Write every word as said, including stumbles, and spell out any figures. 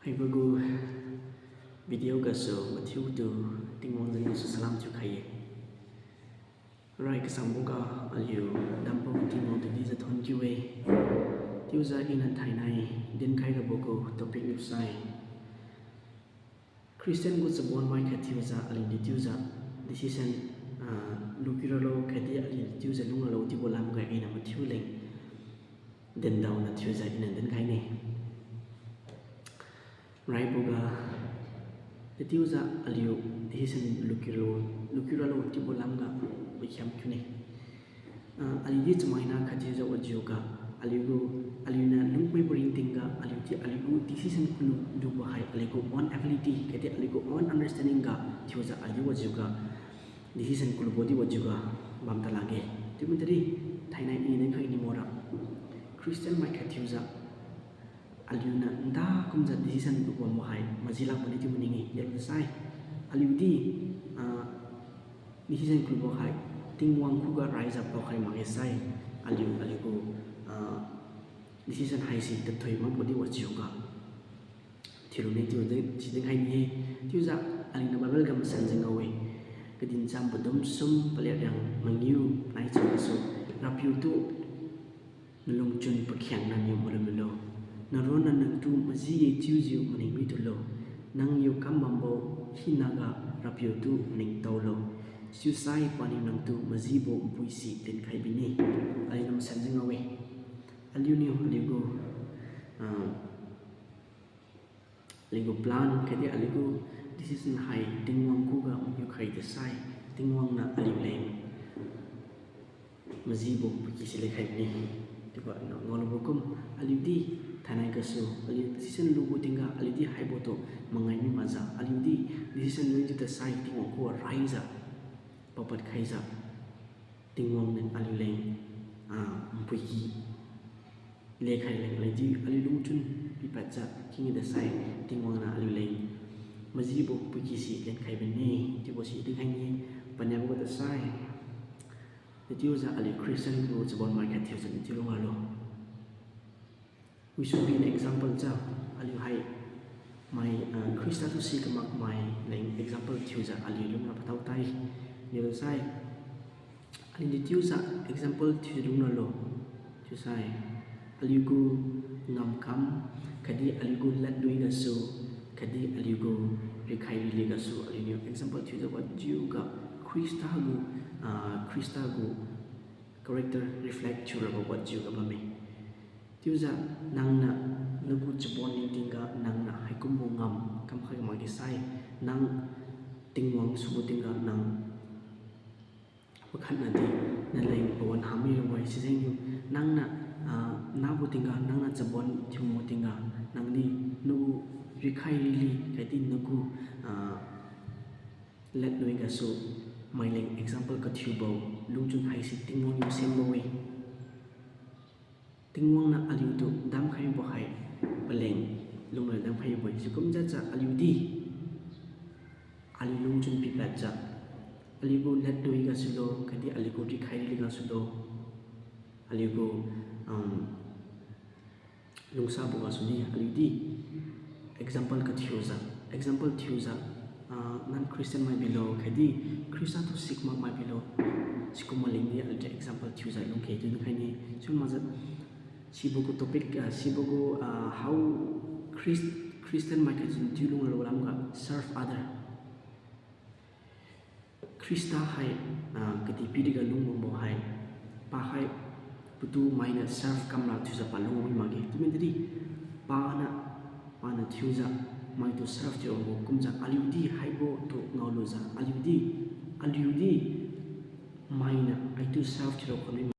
Haibo gu video gasu mathiutu Tingwang jeng gasu salam thiukhai-e. Rai kasangboga aliu dambo Tingwang tu dijiu thonkiu-e. Chiujiu iniu thainai dinkhai rabo gu topic niu sai Christian gu chabonmai khat thiujiu aliu di chiujiu decision, ah, lukiu ralo khatdi aliu di chiujiu lungralo chiubo lamga iniu mathiu leng dindaoniu thiujiu iniu dinkhai ne. Raiboga, di chiujiu aliu decision lukiu ralo, lukiu ralo chiubo lamga makhiam kiu ne. Ah, aliu di chamaina khat thiujiu wajiuga, aliu gu, aliuniu lungpui bo ringtingga, aliu di aliu gu decision kulu lubo hai aliu gu own ability khatdi aliu gu own understanding ga thiujiu aliu wajiuga decision kulubo di wajiuga bam talakge. Chiu matadi, thainai i dinkhai ni mora, Christian mai khat thiujiu aliuniu nda kumjiu decision lubo hai majilakbo di chiu maning-e, delo sai aliu di, ah, decision kulubo hai Tingwang khuga raijiu paokhai makge sai, aliu, aliu gu, ah, decision haise tathoi makbo di wajiuga thiulu ne chiu di, si dinkhai ni-e. Chiujiu aliuniu Bible ga masanjiu ngao-e. Kadincham padum sum paliat riang mangiu nai chiubo gasu, RAPIU tu nalungchun pakhiangna niu malum lulo. Naronna nangtu maji-e chiujiu maning mitulo. Nangniu kam bambo hinaga RAPIU tu maningtaolo. Chiusai paniu nangtu majibo npuisi lenkhai bine. Aliuniu masanjiu ngao-e. Aliuniu aliu gu, ah, aliu gu plan khatdi aliu gu decision hai Tingwang khuga mangiu khai tasai, Tingwang niu aliu leng majibo npuiki si lenkhai bine. Chiubo ngaolubo kum, aliu di thainai gasu aliu decision lubo tingga aliu di haibo tu mangai mi makjiu, aliu di decision lujiu tasai Tingwang khuga raijiu, papad khaijiu, Tingwang niu aliu leng, ah, npuiki lenkhai leng aliu di aliu lungchun pipadjiu kingga tasai Tingwang niu aliu leng majibo npuiki si lenkhai bine, chiubo si dinkhai ni-e. Paniabo ga tasai, di chiujiu aliu Christian gu chabonmai khat thiujiu di chiu lungralo. We should be an example jiu, aliu hai mai, ah, Khrista tu si kamakmai leng example thiujiu aliu lungra patao tai. Niu sai, aliu di chiujiu example thiujiu lungralo. Chiusai, aliu gu ngamkam, khatdi aliu gu ladlui gasu, khatdi aliu gu rikhai rili gasu aliuniu example thiujiu wajiuga Khrista gu, ah, Khrista gu character reflect thiurabo wajiuga bamme. Chiujiu nangniu nagu chabon ringtingga nangniu haikumbo ngam kamkhai makge sai, nang Tingwang subo tingga nang pakhatnadi naleng pawan hami rabo-e. Sijengniu nangniu, ah, nabo tingga, nangniu chabon thiubo tingga, nangdi nagu rikhai rili khatdi nagu, ah, ladlui gasu maileng example kathiubo lungchun haise Tingwang niu senbo-e. Tingwang niu aliutu damkhaibo hai paleng lungra damkhaibo-e. Sikumjiu aliu di aliu lungchun pipadjiu, aliu gu ladlui gasulo khatdi aliu gu rikhai rili gasulo, aliu gu, um, lungsabo gasu di aliu di example kathiujiu, example thiujiu, ah, non-Christian mai bilo khatdi Khrista tu sikamak mai bilo, sikum maleng di aliu di example thiujiu lungkhe chiu dinkhai ni. Chiu makjiu sibo gu topic, ah, sibo gu, ah, how Chris-, Christian mai khat thiu lungralo lamga serve other. Khrista hai, ah, kadihpiriga lungbambo hai, pa hai patu mainiu serve kamra thiujiu pa lungmi makge. Chiu matadi, paniu, paniu thiujiu maitu serve thiubo kumjiu aliu di haibo tu ngaolujiu aliu di, aliu di mainiu haitu serve thiurabo kummi